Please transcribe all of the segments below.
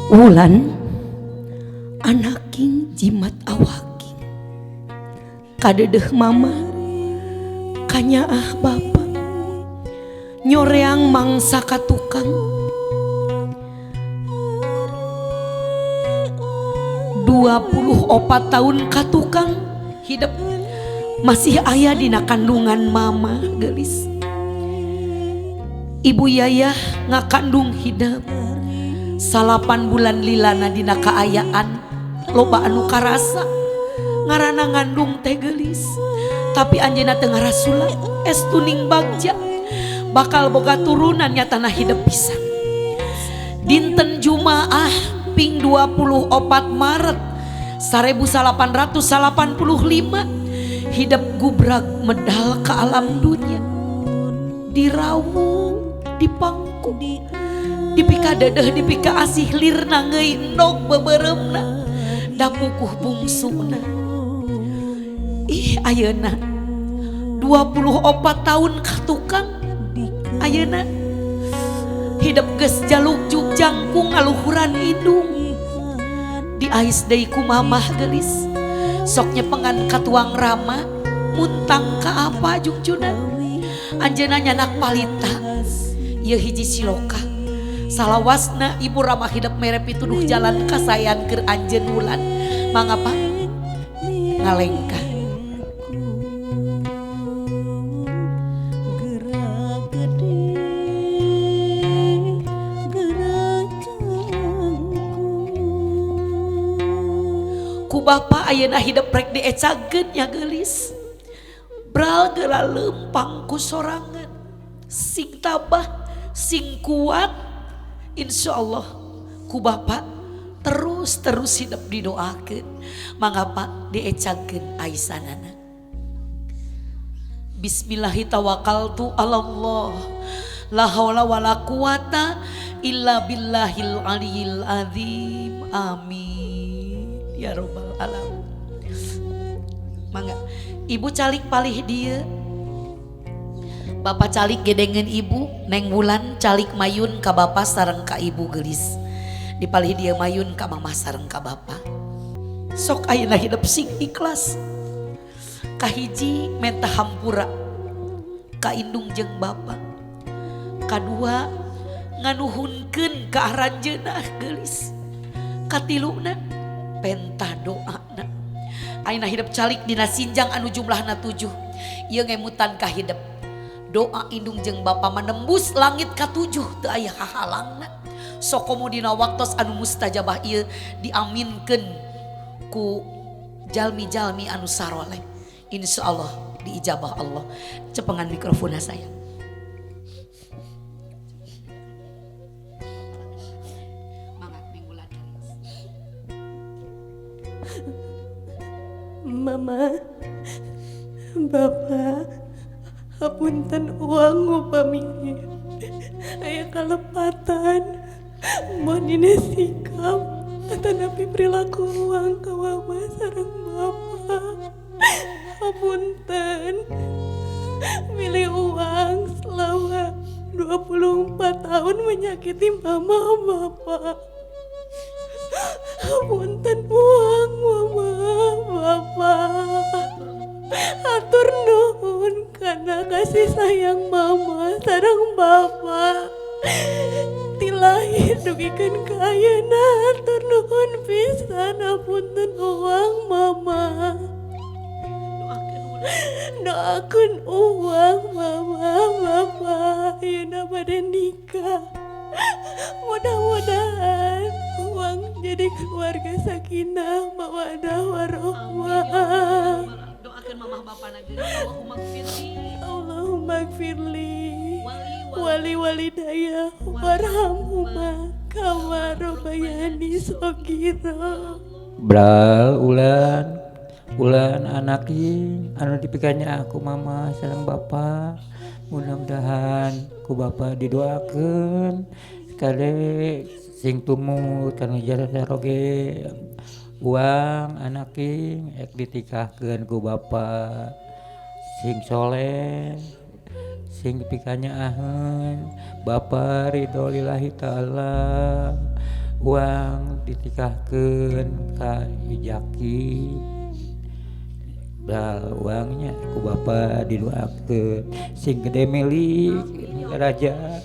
Wulan anaking jimat awaking kadedeh mama kanyaah bapa nyoreang mangsa ka tukang 24 tahun ka tukang hidup masih aya dina kandungan mama gelis. Ibu Yayah ngakandung hidup 8 bulan lilana dina kaayaan loba anu karasa ngarana ngandung teh geulis tapi anjeunna teu ngarasula estuning bagja bakal boga turunan nyatana hidup pisan. Dinten Jumaah ping 24 Maret 1885 hidup gubrag medal ke alam dunia dirawu dipangku dipika dedeh dipika asih lirna ngeuy endog beberemna dapukuh bungsuna. Ih ayeuna 24 tahun ka tukang ayeuna hidup geus jalukjuk jangkung ngaluhuran indung diais deui ku mamah geulis sok nyepengan ka tuang rama muntang ka apa jungjunan anjeunna nyanak palita ieu hiji siloka salawasna ibu rama hidup mere pituduh jalan kasayan keur anjeun Wulan mangapa ngalengkah. Ku bapa ayeuna hidup rek diecageun nya geulis bral geura leumpang ku sorangan sing tabah sing kuat insyaallah ku bapa terus hidup didoakeun mangapa diecageun aisanana. Bismillahi tawakkaltu 'alallah la haula wala quwata illa billahil aliyil azim amin ya robbal alamin. Mangga ibu calik palih dieu, bapak calik gedengeun ibu, Neng Wulan calik mayun ka bapak sareng ka ibu geulis. Dipalih dieu mayun ka mamah sareng ka bapak. Sok ayeuna hidup sing ikhlas. Kahiji menta hampura ka indung jeung bapak. Kadua nganuhunkeun ka aranjeunna geulis. Katiluna penta doana. Ayeuna hidup calik dina sinjang anu jumlahna 7. Ieu ngemutan ka hidup. Doa indung jeung bapa menembus langit ka-7 teu aya hahalangna. Sokomo dina waktos anu mustajabah ieu diaminkeun ku jalmi-jalmi anu saroleh. Insyaallah diijabah Allah. Cepengan mikrofonna saya. Mama, Bapak, hapunten uang upami aya kalepatan mun dina sikap atanapi perilaku uang ka mama sareng bapak. Hapunten milih uang selama 24 tahun menyakiti mama bapak. Hapunten uang mama bapak. Atur nuhun karena kasih sayang mama sareng bapak. Tilahir dugikeun ka ayeuna atur nuhun pisan hapunten uang mama. Doakeun uang mama bapak ayeuna bade nikah. Mudah-mudahan uang jadi keluarga sakinah mawaddah warahmah. Doakeun mamah bapak na geus Allahumma gfirli. Allahumma gfirli wali walidayya warhamhuma kama rabbayani shaghira. Bral ulan ulan anaki anu dipikanya aku mama sareng bapak. Mudah-mudahan ku bapak didoakeun sekali sing tumut kana jasa roge uang anaki ek ditikahkeun ku bapak sing soleh sing dipikanya aheun bapak ridho lillahi ta'ala. Uang ditikahkeun ka Jaki. Bral uangnya ku bapa didoakeun sing gede milik raja.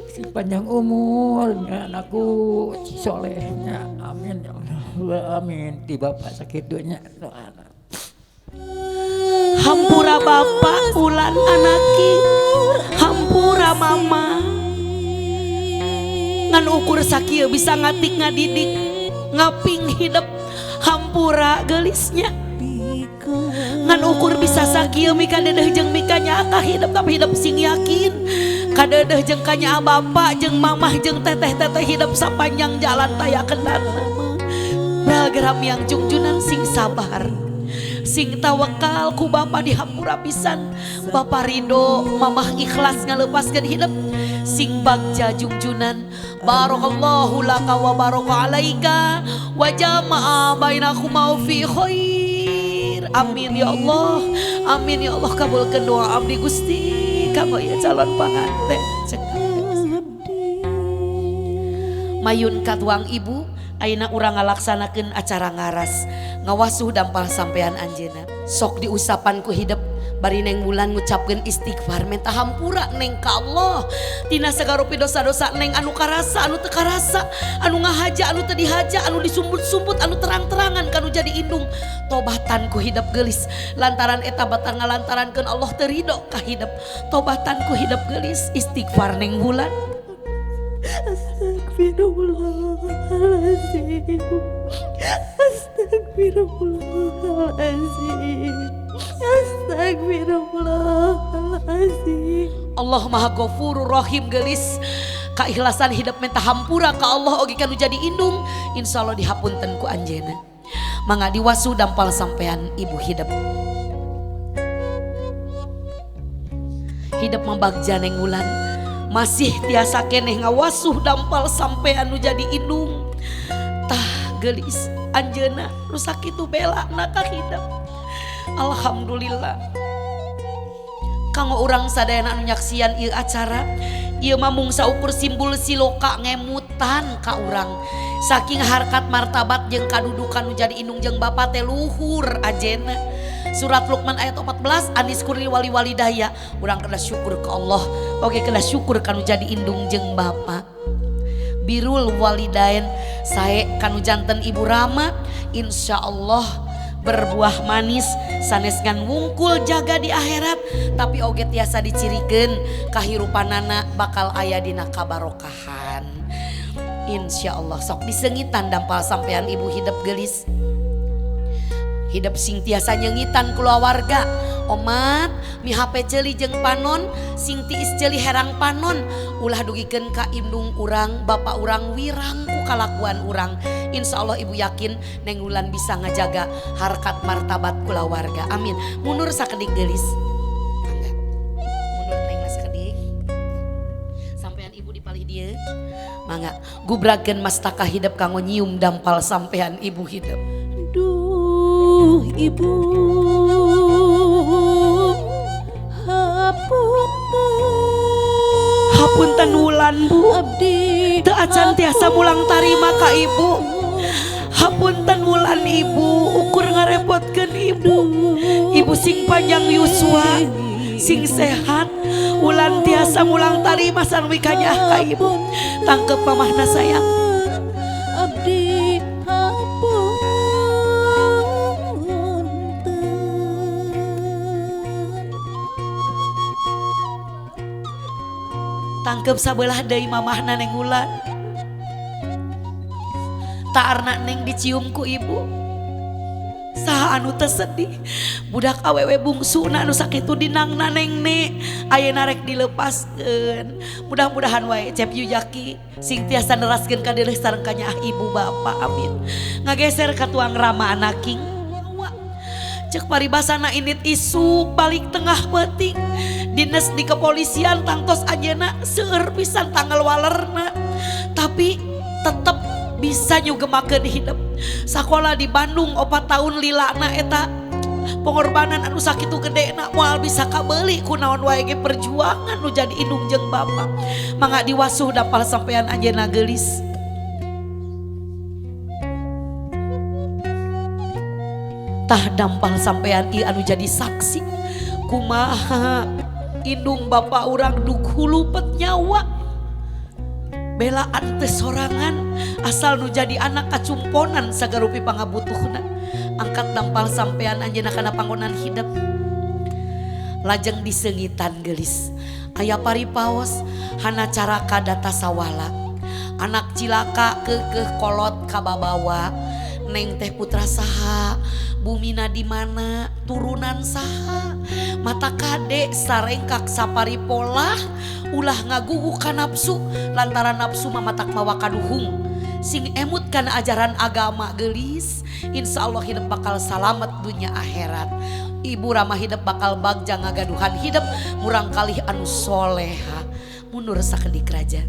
Sing panjang umurnya anakku solehnya. Amin ya Allah. Amin. Ti bapak sakitunya doa. Hampura bapak ulan anaki, hampura mama. Ngan ukur sakieu bisa ngatik ngadidik, ngaping hidup, hampura gelisnya. Ngan ukur bisa sakieu mika dedeh jeung mika nyaakah hidup tapi hidup sing yakin. Kadedeh jeung kanya bapak jeung mamah jeung teteh-teteh hidup sapanjang jalan taya kendana. Bral yang jungjunan sing sabar. Sing tawakal ku bapa dihampura pisan. Bapa ridho, mamah ikhlas ngalepaskeun hidup. Sing bagja jungjunan. Barakallahu laka wa baraka alaika wa jama'a bainakuma fi khair. Amin ya Allah. Amin ya Allah, kabulkeun doa abdi Gusti kanggo ieu calon panganten. Mayun katuang ibu ayeuna urang ngalaksanakeun acara ngaras ngawasuh dampal sampean anjeunna. Sok diusapan ku hidep bari neng bulan ngucapkeun istighfar minta hampura neng ka Allah tina sagarupi dosa-dosa neng anu karasa anu teu karasa anu ngahaja anu teu dihaja anu disumput-sumput anu terang-terangan kanu jadi indung. Tobatan ku hidep geulis lantaran eta batang ngalantarankeun Allah teu ridho ka hidep. Tobatan ku hidep geulis istighfar neng bulan. Astagfirullahaladzim, astagfirullahaladzim, astagfirullahaladzim. Allah Maha Ghafurur Rahim gelis. Keikhlasan hidup minta hampura ka Allah oge kanu jadi indung, insyaallah dihapunten ku anjeunna. Mangga diwasu dampal sampean ibu hidup. Hidup mabagja neng wulan. Masih tiasa keneh ngawasuh dampal sampean nu jadi indung. Tah gelis anjeunna nu sakitu belana ka hidep. Alhamdulillah. Kanggo urang sadayana anu nyaksian ieu acara, ieu mah mung saukur simbol siloka ngemutan ka urang. Saking harkat martabat jeung kadudukan nu jadi indung jeung bapa teh luhur ajena. Surat Luqman ayat 14 anis kurli wali walidaya. Urang kena syukur ke Allah. Oke kena syukur kanu jadi indung jeung bapa. Birul walidain sae kanu janten ibu Rama insyaallah berbuah manis sanes ngan wungkul jaga di akhirat tapi oge tiasa dicirikeun kahirupanana bakal aya dina kabarokahan. Insyaallah sok disengitan dampal sampean ibu hidep gelis. Hidup sing tiasa nyengitan kulawarga. Omat mihape ceuli jeung panon sing tiis ceuli herang panon ulah dugikeun ka indung urang bapak urang wirang ku kalakuan urang. Insyaallah ibu yakin neng wulan bisa ngajaga harkat martabat kulawarga. Amin. Mundur sakedik geulis. Mangga. Mundur neng sakedik. Sampean ibu dipalih dieu. Mangga gubrakeun mastaka hidep kanggo nyium dampal sampean ibu hidep. Duh ibu hapunten, hapunten wulan bu abdi teu acan tiasa mulang tarima ka ibu. Hapunten wulan ibu ukur ngarepotkeun ibu. Ibu sing panjang yuswa sing sehat wulan tiasa mulang tarima sareng kanyah ka ibu. Tangkep mamahna sayang. Abdi tangkep sabelah deui mamahna neng wulan. Taarna neng dicium ku ibu. Saha anu teu sedih. Budak awewe bungsuna anu sakitu dinangna neng ne ayeuna rek dilepaskeun. Mudah-mudahan wae Cep Yujaki sing tiasa neraskeun ka deuleuh sareng kanyaah ibu bapa. Amin. Ngageser ka tuang Rama anaking. Cek paribasana init isuk balik tengah peuting. Dinas di kepolisian tangtos anjeunna seueur pisan tanggal walerna tapi tetep bisa nyugemakeun hidup. Sakola di Bandung 4 tahun lilana eta pengorbanan anu sakitu gedena moal bisa kabeuli kunaon wae ge perjuangan nu jadi indung jeung bapa. Mangga diwasuh dampal sampean anjeunna geulis. Tah dampal sampean ieu anu jadi saksi kumaha indung bapa urang dug hulupet nyawa belaan teh sorangan asal nu jadi anak kacumponan sagarupi pangabutuhna. Angkat dampal sampean anjeunna kana panggonan hidep. Lajeng diseungitan geulis aya paripaos hana caraka data sawala. Anak cilaka keukeuh kolot kababawa. Neng teh putra saha, bumina di mana, turunan saha. Mata kade sarengkak saparipolah ulah ngagugu ka nafsu lantaran nafsu mamatak mawa kaduhung. Sing emut kana ajaran agama geulis, insyaallah hidup bakal salamet dunia akhirat. Ibu ramah hidup bakal bagja ngagaduhan hidup murang kalih anu soleha. Mundur sakedik raja.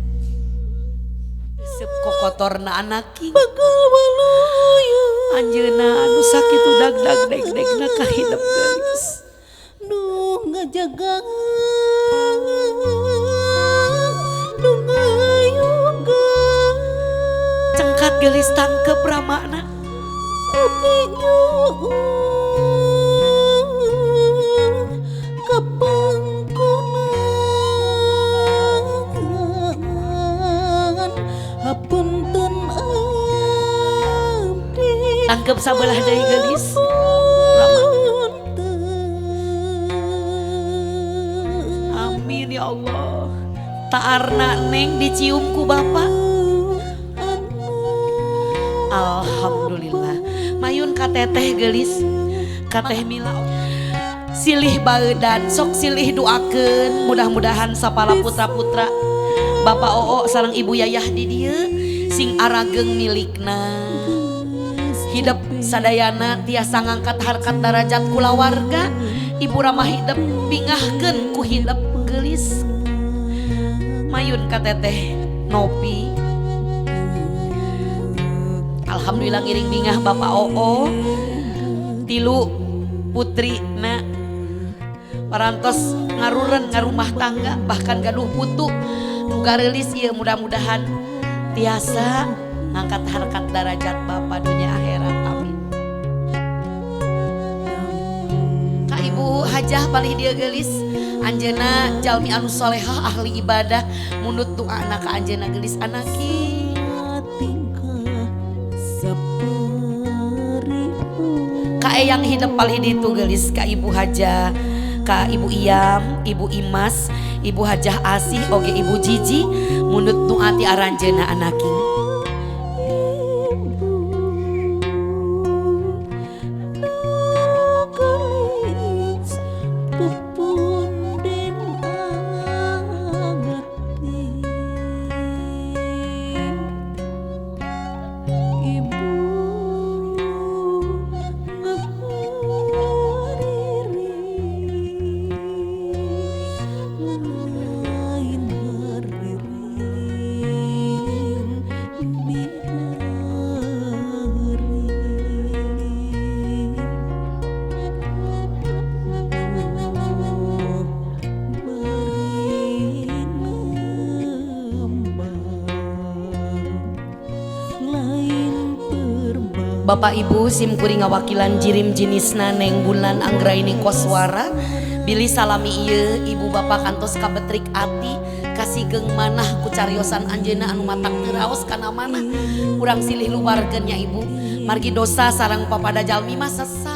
Seup kokotorna anaki bakal waluya. Anjeunna anu sakitu dag-dag deg-degna ka hidup geulis. Nu ngajaga nu ngayuga. Cengkat geulis tangkep ramana. Abdi nyuhun ka pangkonan hapunten abdi. Tangkep sabelah deui geulis. Rama. Amin ya Allah. Taarna neng dicium ku bapak. Alhamdulillah. Mayun ka teteh geulis, ka teh Mila. Silih baeudan, sok silih doakeun mudah-mudahan sapala putra-putra Bapak Oo sareng Ibu Yayah di dieu sing arageng milikna. Hidup sadayana tiasa ngangkat harkat darajat kulawarga. Ibu ramah hidup bingahkeun ku hidup geulis. Mayun ka teteh Nopi. Alhamdulillah ngiring bingah Bapak Oo tilu putri na parantos ngaruren ngarumah tangga bahkan gaduh putu nu gareulis ieu mudah-mudahan tiasa ngangkat harkat darajat Bapak dunia akhirat, amin. Ka Ibu Hajah palih dieu geulis, anjeunna jalmi anu solehah ahli ibadah mundut doana ka anjeunna geulis anaki. Ka eyang hidup palih ditu geulis, ka Ibu Hajah, ka Ibu Iyam, Ibu Imas, Ibu Hajah Asih, oge Ibu Jiji mundut doa ti aranjeunna anaki. Bapak Ibu sim kuring ngawakilan jirim jinisna Neng Bulan Anggraini Koswara bilih salami ieu ibu bapak kantos kabetrik ati kasigeng manah ku cariosan anjeunna anu matak teu raos kana manah urang silih lubarkeun nya ibu margi dosa sareng papada jalmi mah sesat.